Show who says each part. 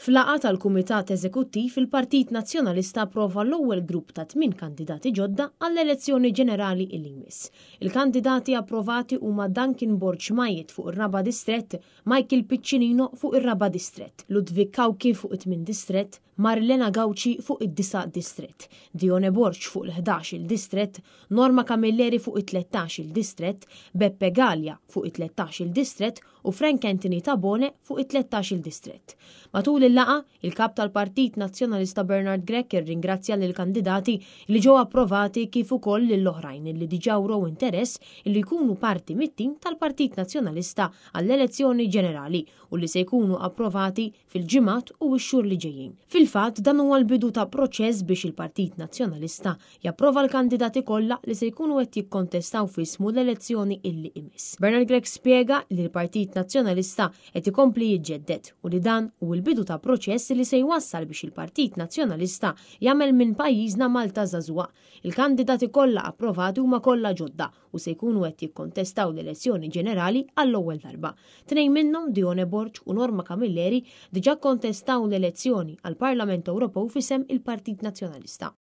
Speaker 1: F'laqgħa tal-Kumitat Eżekuttiv, il-Partit Nazzjonalista approva l-ewwel grupp ta' tmien kandidati ġodda għall-elezzjoni ġenerali li jmiss. Il-kandidati approvati huma Duncan Borg Majid fuq ir-raba' distrett, Michael Piccinino fuq ir-raba' distrett, Ludwig Cauchi fuq it-tmien distrett, Marilena Gauci fuq id-disa' distrett, Dione Borg fuq il-ħdax-il distrett, Norma Camilleri fuq it-tlettax-il distrett, Beppe Galea fuq it-tlettax-il distrett u Frank Anthony Tabone fuq it-tlettax-il distrett. Matul il-laqgħa, il-Kap tal-Partit Nazzjonalista Bernard Grech irringrazzja lill-kandidati li ġew approvati kif ukoll lill-oħrajn li diġà wrew interess li jkunu parti mit-tim tal-Partit Nazzjonalista għall-elezzjoni ġenerali u li se jkunu approvati fil-ġimgħat u x-xhur li ġejjin. Fil-fatt, dan huwa l-bidu ta' proċess biex il-Partit Nazzjonalista japprova l-kandidati kollha li se jkunu qed jikkontestaw f'ismu l-elezzjoni illi imiss. Bernard Grech spjega li l-Partit Nazzjonalista qed ikompli jiġġedded u li dan hu l-bidu ta' proċess li se jwassal biex il-Partit Nazzjonalista jagħmel minn pajjiżna Malta żagħżugħa. Il-kandidati kollha approvati huma kollha ġodda u se jkunu qed jikkontestaw l-elezzjoni ġenerali għall-ewwel darba. Tnejn minnhom, Dione Borg u Norma Camilleri, diġà kkontestaw l-elezzjoni għall-Parlament Ewropew f'isem il-Partit Nazzjonalista.